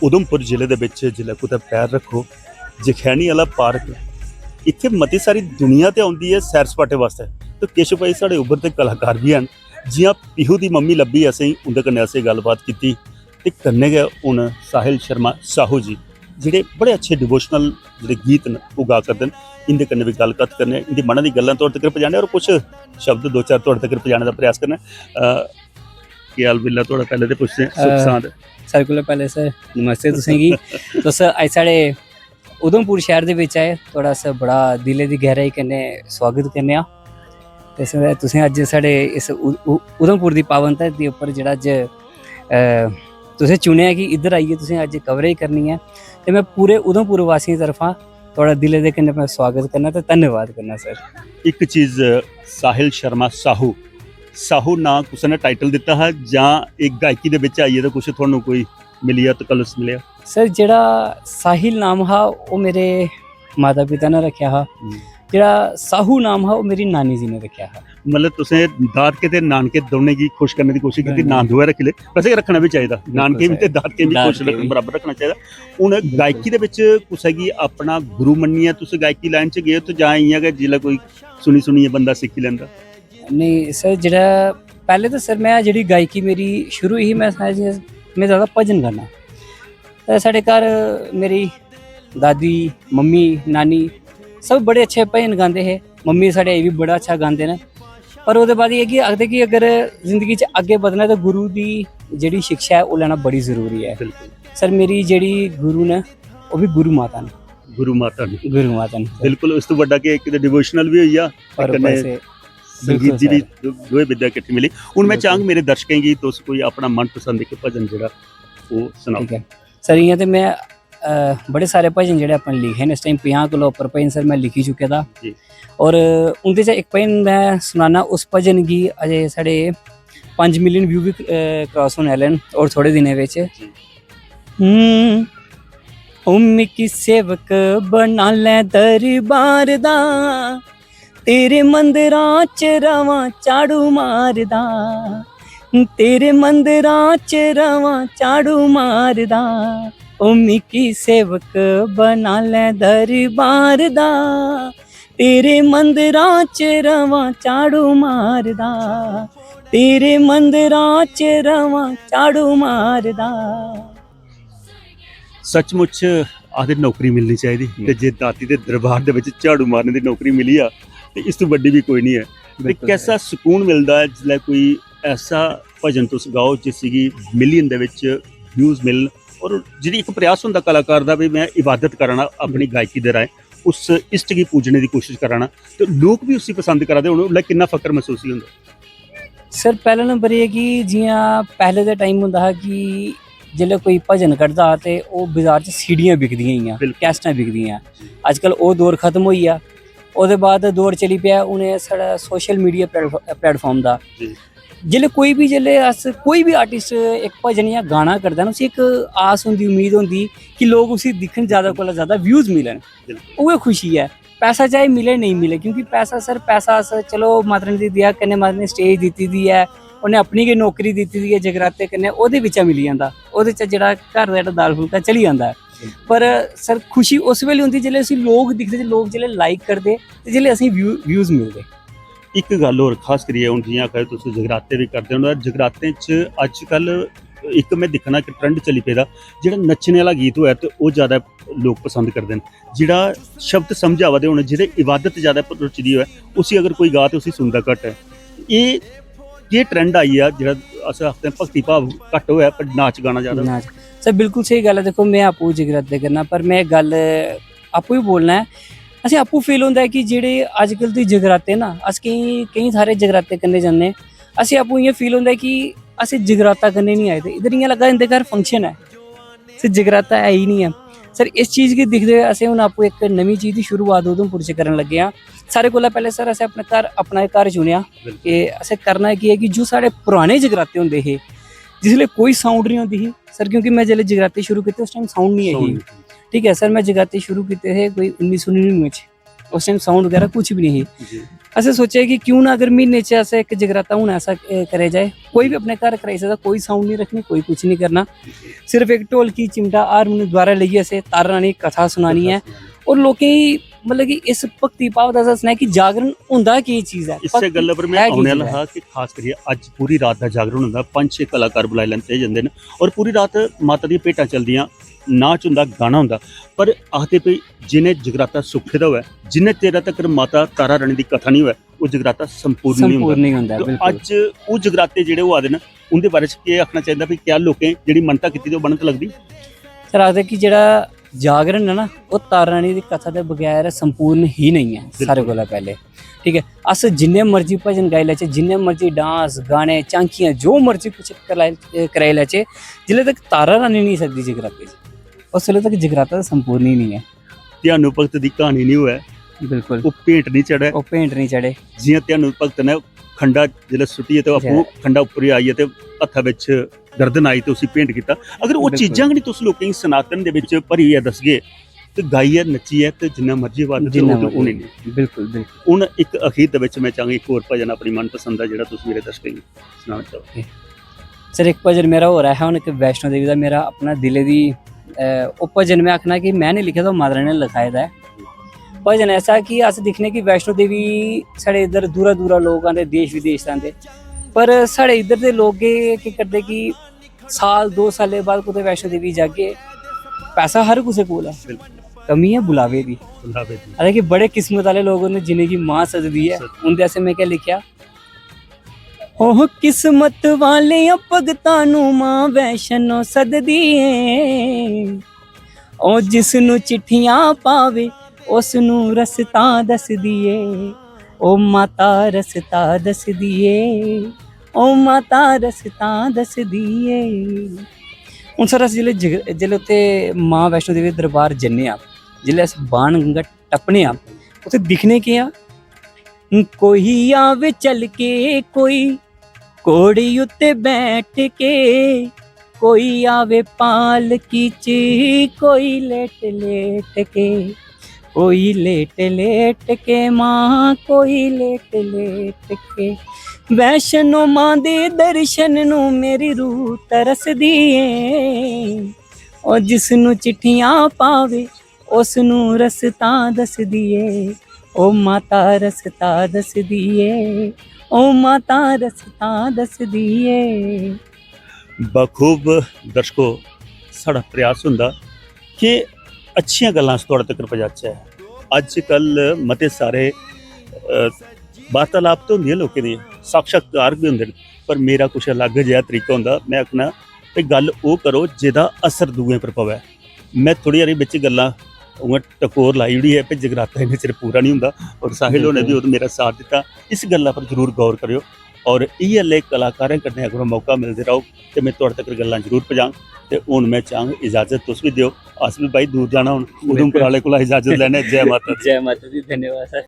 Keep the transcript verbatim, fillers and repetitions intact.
उधमपुर जिले दे बिच जिसलै कुतै पैर रक्खो, जखैनी आह्ला पार्क, इत्थै मती सारी दुनिया ते औंदी ऐ सैर सपाटे वास्तै। ते किश भाई साढ़े उभरदे कलाकार बी हैन, जि'यां पीहू दी मम्मी लब्भी असेंगी, उं'दे कन्नै असें गल्लबात कीती। ते कन्नै गै हून साहिल शर्मा साहू जी, जेह्ड़े बड़े अच्छे डिवोशनल जेह्ड़े गीत न, ओह् गा करदे न। इं'दे कन्नै बी गल्ल कत्थ करने, इं'दी मनै दी गल्लां थुआढ़े तगर पजाने और कुछ शब्द दो चार थुआढ़े तगर पजाने दा प्रयास करने। अ, केह् हाल बिल्ला थुआढ़ा? पैह्लें ते पुच्छदे आं, सुख अ, सांद। सारें कोला पैह्लें सर, नमस्ते तुसें गी। तुस अज्ज साढ़े उधमपुर शैह्र दे बिच आए, थुआढ़ा अस बड़ा दिलै दी गैह्राई कन्नै सुआगत करने आं। ते सर, तुसें अज्ज साढ़े इस उ-, उ-, उधमपुर दी पावन धरती उप्पर जेह्ड़ा अज्ज, अ, तुसें चुनेआ कि इद्धर आइयै तुसें अज्ज कवरेज करनी ऐ, ते में पूरे उधमपुर वासियें दी तरफा थुआढ़ा दिलै दे कन्नै में सुआगत करना ते धन्यवाद करना सर। इक चीज, साहिल शर्मा साहू, साहू नांऽ कुसै ने टाइटल दित्ता हा जां इक गायकी दे बिच आइयै ते कुछ थुहानू कोई मिलेआ, तकल्लुस मिलेआ? सर, जेह्ड़ा साहिल नाम हा, ओह् मेरे माता पिता ने रक्खेआ हा। हम्म। जेह्ड़ा साहू नाम हा, ओह् मेरी नानी जी ने रक्खेआ हा। मतलब, तुसें दादके ते नानके दौनें गी खुश करने दी कोशश कीती, दौनें। नांऽ दोऐ रक्खी ले। वैसे रक्खना बी चाहिदा, बिल्कुल नानके बी सर। ते दादके बी खुश दादके रक्खन, बी। बराबर रक्खना चाहिदा। हून बिल्कुल गायकी दे सर। बिच कुसै गी अपना गुरु मन्नियै तुस गायकी लाइन च गे ओ, ते जां इ'यां गै जिसलै कोई सुनी सुनियै बंदा सिक्खी लैंदा? नेईं सर, जेह्ड़ा पैह्लें ते सर, में जेह्ड़ी गायकी मेरी शुरू ही, में सनाया जि'यां में जैदा भजन गाना। ते साढ़े घर मेरी दादी, मम्मी, नानी सब बड़े अच्छे भजन गांदे हे। मम्मी साढ़े अजें बी बड़ा अच्छा गांदे न। पर ओह्दे बाद एह् कि आखदे कि अगर जिंदगी च अग्गें बधना ऐ ते गुरु दी जेह्ड़ी शिक्षा ऐ, ओह् लैना बड़ी जरूरी ऐ। बिल्कुल। सर, मेरी जेह्ड़ी गुरु न, ओह् बी गुरु माता न। गुरु माता न। गुरु माता न। बिल्कुल, उस तो बड्डा केह्, इक ते डिवोशनल बी होई गेआ, ते और कन्नै ऊपर से संगीत बिल्कुल दी बी सर। दो-, दोए विद्या किट्ठी मिली। हून में बिल्कुल। चाहंग मेरे दर्शकें गी तुस कोई अपना मनपसंद इक भजन जेह्ड़ा ओह् सनाओ। ठीक ऐ। सर, इ'यां ते में, अ, बड़े सारे भजन जेह्ड़े अपने लिखे न, इस टाइम पंजाह् कोला उप्पर भजन सर में लिखी चुके दा। जी। और उं'दे च इक भजन में सनाना, उस भजन गी अजें साढ़े पंज मिलियन व्यू बी, अ, क्रॉस होने आह्ले न और थोह्ड़े दिनें बिच। जी। हम्म, ओ मिकी सेवक बना लै दरबार दा, तेरे मंदरां च रवां झाड़ू मारदा, तेरे मंदरां च रवां झाड़ू मारदा। ओ मिकी सेवक बना लै दरबार दा, तेरे मंदरां च रवां झाड़ू मारदा, तेरे मंदरां च रवां झाड़ू मारदा। सचमुच आखदे नौकरी मिलनी चाहिदी, हम्म। ते जे दाती दे दरबार दे बिच झाड़ू मारने दी नौकरी मिली जा, ते इस तों बड्डी बी कोई नहीं ऐ। ते बिल्कुल कैसा सर। सुकून मिलदा ऐ जिसलै कोई ऐसा भजन तुस गाओ जिसी गी मिलियन दे बिच व्यूज मिलन, और जेह्ड़ी इक प्रयास होंदा कलाकार दा भी, में इबादत करा ना अपनी गायकी दे राहें, उस इश्ट गी पूजने दी कोशिश करा ना, ते लोक भी उसी पसंद करा दे होन, उसलै किन्ना फख्र मसूस ही होंदा? सर, पैह्ला नंबर एह् कि जि'यां पैह्ले दा टाइम होंदा हा कि जिसलै कोई भजन कड्ढदा हा ते ओह् बजार च सीडियां बिकदियां हियां, बिल्कुल। कैसेटां बिकदियां। अजकल ओह् दौर खत्म होई गेआ। ओह्दे बाद दौर चली पेआ हून एह् साढ़ा सोशल मीडिया प्लेटफा-, प्लेटफार्म दा। जी। जिसलै कोई बी, जिसलै अस, कोई बी आर्टिस्ट इक भजन जां गाना करदा ना, उसी इक आस होंदी, उम्मीद होंदी कि लोक उसी दिक्खन, ज़्यादा कोला ज़्यादा व्यूज मिलन। बिल्कुल। उ'ऐ खुशी ऐ। पैसा चाहे मिले नेईं मिले, क्योंकि पैसा सर पैसा, अस चलो माता रानी दी दया कन्नै, माता रानी ने स्टेज दित्ती दी ऐ, उन्नै अपनी गै नौकरी दित्ती दी ऐ जगराते कन्नै, ओह्दे बिच्चा मिली जंदा, ओह्दे च जेह्ड़ा घर दा जेह्ड़ा दाल फुल्का चली जंदा ऐ। पर सर खुशी उस बेल्लै होंदी जिसलै उसी लोक दिखदे, लोक जिसलै लाइक करदे ते जिसलै असेंगी व्यू, व्यूज मिलदे। इक गल्ल होर खास करियै, हून जि'यां आखा दे तुस जगराते बी करदे ओ, जगरातें च अज्जकल इक में दिक्खना कि ट्रेंड चली पेदा, जेह्ड़ा नच्चने आह्ला गीत होऐ ते ओह् ज्यादा लोक पसंद करदे न। जेह्ड़ा शब्द समझ आवा दे होन, जेह्दे इबादत ज्यादा रुचि दी होऐ, उसी अगर कोई गा ते उसी सुनदा घट्ट ऐ। एह् केह् ट्रेंड आई गेआ जेह्ड़ा अस आखदे आं भक्ति भाव घट्ट होऐ पर नाच गाना ज्यादा होऐ? नाच। सर, बिल्कुल स्हेई गल्ल ऐ। दिक्खो, में आपूं जगराते करना, पर में गल्ल आपूं बी बोलना ऐ। असें आपूं फील होंदा ऐ कि जेह्ड़े अजकल दे जगराते ना, अस केईं, केईं थाह्रे जगराते करने जन्ने, असें आपूं इ'यां फील होंदा ऐ कि अस जगराता करने निं आए दे, इद्धर इ'यां लग्गा दा इं'दे घर फंक्शन ऐ। सर, जगराता है ही निं ऐ। सर, इस चीज गी दिखदे होई असें हून आपूं इक नमीं चीज दी शुरुआत उधमपुर च करन लग्गे आं। सारें कोला पैह्लें सर, असें अपने घर, अपना इक घर चुनेआ। बिल्कुल। कि असें करना केह् ऐ कि जो साढ़े पराने जगराते होंदे हे, जिसलै कोई साउंड निं होंदी ही सर, क्योंकि में जिसलै जगराते शुरू कीते उस टाइम साउंड निं ऐ ही। साउंड निं। ठीक ऐ सर, में जगराते शुरू कीते हे कोई उन्नी सौ नड़िनुए च, उस टाइम साउंड बगैरा कुछ बी निं ही। जी। असें सोचेआ कि क्यों ना अगर म्हीने च अस इक जगराता हून ऐसा, अ, करेआ जाए, कोई बी अपने घर कराई सकदा, कोई साउंड निं रक्खनी, कोई कुछ निं करना, सिर्फ इक ढोलकी, चिमटा, हारमोनियम, द्वारा लेइयै असें तारा रानी दी कथा सनानी ऐ। और लोकें गी मतलब कि इस भक्ति भाव दा दस्सना ऐ कि जागरण होंदा केह् चीज ऐ, इस्सै भक्ति गल्ला पर में है केह् औने चीज आह्ला ऐ। हा कि खास करियै अज्ज पूरी रात दा जागरण होंदा, पंज छे कलाकार बुलाई लैते जंदे न और पूरी रात माता दियां भेटां चलदियां, नाच होंदा, गाना होंदा। पर आखदे भई जि'नें जगराता सुक्खे दा होऐ, जिन्ने चिरै तक्कर माता तारा रानी दी कथा निं होऐ, ओह् जगराता संपूर्ण निं होंदा। संपूर्ण निं होंदा, ते बिल्कुल। अज्ज ओह् जगराते जेह्ड़े होआ दे न, उं'दे बारे च केह् आखना चाहिदा? भई क्या लोकें जेह्ड़ी मनता कीती दी, ओह् बनत लगदी? सर, आखदे कि जेह्ड़ा जागरण ऐ ना, ओह् तारा रानी दी कथा दे बगैर संपूर्ण ही नेईं ऐ, बिल्कुल। सारे कोला पैह्ले, ठीक ऐ? अस जिन्ने मर्जी भजन गाई लैचे, जिन्ने मर्जी डांस, गाने, झांकियां, जो मर्जी कुछ कराई, कराई लैचे, जिल्लै तक तारा रानी निं सजदी जगराते च, उसले तक जगराता ते संपूर्ण ही निं ऐ। ध्यानु भगत दी क्हानी निं होऐ, बिल्कुल। ओह् भेंट निं चढ़ै। ओह् भेंट निं चढ़े। जि'यां ध्यानु भगत ने खंडा जिसलै सुट्टियै ते आपूं जै। खंडा उप्पर आइयै ते हत्था बिच गर्दन आई ते उसी भेंट कीता। अगर ओह् बिल्कुल। चीजां गै निं तुस लोकें गी सनातन दे बिच भरियै दसगे ते गाइयै नच्चियै ते जिन्ना मर्जी आवाज ते जिन्ना ओह् ते मर्जी। होनी निं। बिल्कुल, बिल्कुल। हून इक अखीर दे बिच में चाह्ङ इक होर भजन अपनी मनपसंद दा जेह्ड़ा तुस मेरे दर्शकें गी सनाना चाहो। सर, इक भजन मेरा होर ऐ, हून इक वैष्णो देवी दा मेरा अपना दिलै दी, अ, ओह् भजन में आखना कि में निं लिखे दा, ओह् माता रानी ने लखाए दा ऐ। भजन ऐसा कि अस दिक्खने कि वैष्णो देवी साढ़े इद्धर दूरा दूरा लोक आंदे, देश विदेश दा आंदे, पर साढ़े इद्धर दे लोक एह् केह् करदे कि साल दो सालें बाद कुतै वैष्णो देवी जागे, पैसा हर कुसै कोल ऐ, बिल्कुल। कमी ऐ बुलावे दी। बुलावे दी। हालांकि बड़े किस्मत आह्ले लोक होंदे जिनेंगी मां सददी ऐ, सददी। उं'दे आस्तै में केह् लिखेआ, ओह् किस्मत वालेआं भगतां नू मां वैष्णो सददी ਏ। ਉਹ ਜਿਸ ਨੂੰ ਚਿੱਠੀਆਂ ਪਾਵੇ ਉਸ ਨੂੰ ਰਸਤਾ ਦੱਸਦੀ ਏ। ਉਹ ਮਾਤਾ ਰਸਤਾ ਦੱਸਦੀ ਏ। ਉਹ ਮਾਤਾ ਰਸਤਾ ਦੱਸਦੀ ਏ। हून सर, अस जिसलै जग-, जिसलै उत्थै मां वैष्णो देवी दा दरबार जन्ने आं, जिसलै अस बाण गंगा टप्पने आं, उत्थै दिक्खने केह् आ? कोई आवे चल के, कोई घोड़ी उत्ते बैठ के, कोई आवे पालकी च, कोई लेट लेट के, कोई लेट लेट के मां, कोई लेट लेट के। वैष्णो मां दे दर्शन नू मेरी रूह तरसदी ਏ। ਉਹ ਜਿਸ ਨੂੰ ਚਿੱਠੀਆਂ ਪਾਵੇ ਉਸ ਨੂੰ ਰਸਤਾ ਦੱਸਦੀ ਏ। ਉਹ ਮਾਤਾ ਰਸਤਾ ਦੱਸਦੀ ਏ। ਉਹ ਮਾਤਾ ਰਸਤਾ ਦੱਸਦੀ ਏ। बखूब दर्शको, साढ़ा प्रयास होंदा कि अच्छियां गल्लां अस थुआढ़े तगर पजाचै। अज्जकल मते सारे, अ, वार्तालाप ते होंदियां लोकें दियां, साक्षात्कार बी होंदे न, पर मेरा कुछ अलग जेहा तरीका होंदा। में आखना कि गल्ल ओह् करो जेह्दा असर दूएं पर पवै। में थोह्ड़ी हारी बिच गल्लां उ'आं टकोर लाई ओड़ी ऐ कि जगराता इन्ने चिर पूरा निं होंदा, और साहिल होरें बी बिल्कुल। उद्धर मेरा साथ दित्ता। इस गल्ला पर जरूर गौर करेओ, और इ'यै ले कलाकारें कन्नै अगर मौका मिलदे रौह्ग ते में थुआढ़े तगर गल्लां जरूर पजांग। ते हून में चाहंग इजाजत तुस बी देओ, अस बी भाई दूर जाना, हून उधमपुर बिल्कुल। आह्ले कोला इजाजत लैने। जै माता दी। जै माता दी, धन्यवाद सर।